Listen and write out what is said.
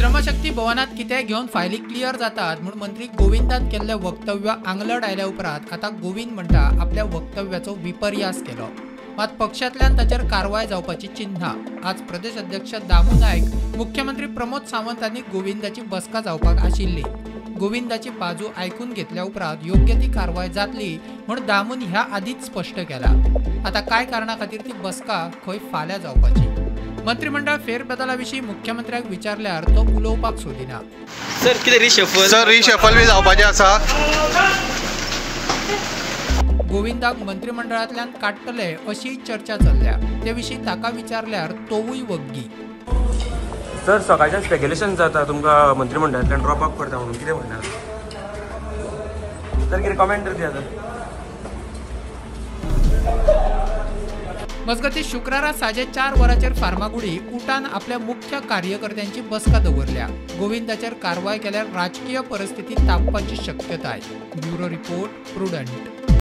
श्रमशक्ती भवनात कितें घेवन फायली क्लियर जातात म्हूण मंत्री गोविंदान केल्लें वक्तव्य आंगलट आयल्या उपरांत आतां गोविंद म्हणटा आपल्या वक्तव्याचो विपर्यास केलो. मात पक्षांतल्यान ताचेर कारवाय जावपाची चिन्हां. आज प्रदेश अध्यक्ष दामू नायक, मुख्यमंत्री प्रमोद सावंत आनी गोविंदाची बसका जावपाक आशिल्ली. गोविंदाची बाजू आयकून घेतल्या उपरांत योग्य ती कारवाय जातली म्हूण दामून ह्या आदींच स्पश्ट केला. आतां कांय कारणा खातीर ती बसका खंय फाल्यां जावपाची. मंत्रिमंडळ फेरबदला विशीं मुख्यमंत्र्याक विचारल्यार तो उलोवपाक सोदिना. सर कितें रिशफल? सर रिशफल बी जावपाचें आसा. गोविंदाक मंत्रिमंडळांतल्यान काडटले अशी चर्चा चल्ल्या. ते विशीं ताका विचारल्यार तोवूय वग्गी. सर सकाळच्यान स्पेक्युलेशन जाता तुमकां मंत्रिमंडळांतल्यान ड्रॉप आउट करता म्हणून, कितें म्हणटा सर? कितें कमेंट दिया सर. मजगतीं शुक्रारा 4:30 वरांचेर फार्मागुडी उटान आपल्या मुख्य कार्यकर्त्यांची बसका दवरल्या. गोविंदाचेर कारवाय केल्यार राजकीय परिस्थिती तापपाची शक्यताय. Bureau report, Prudent.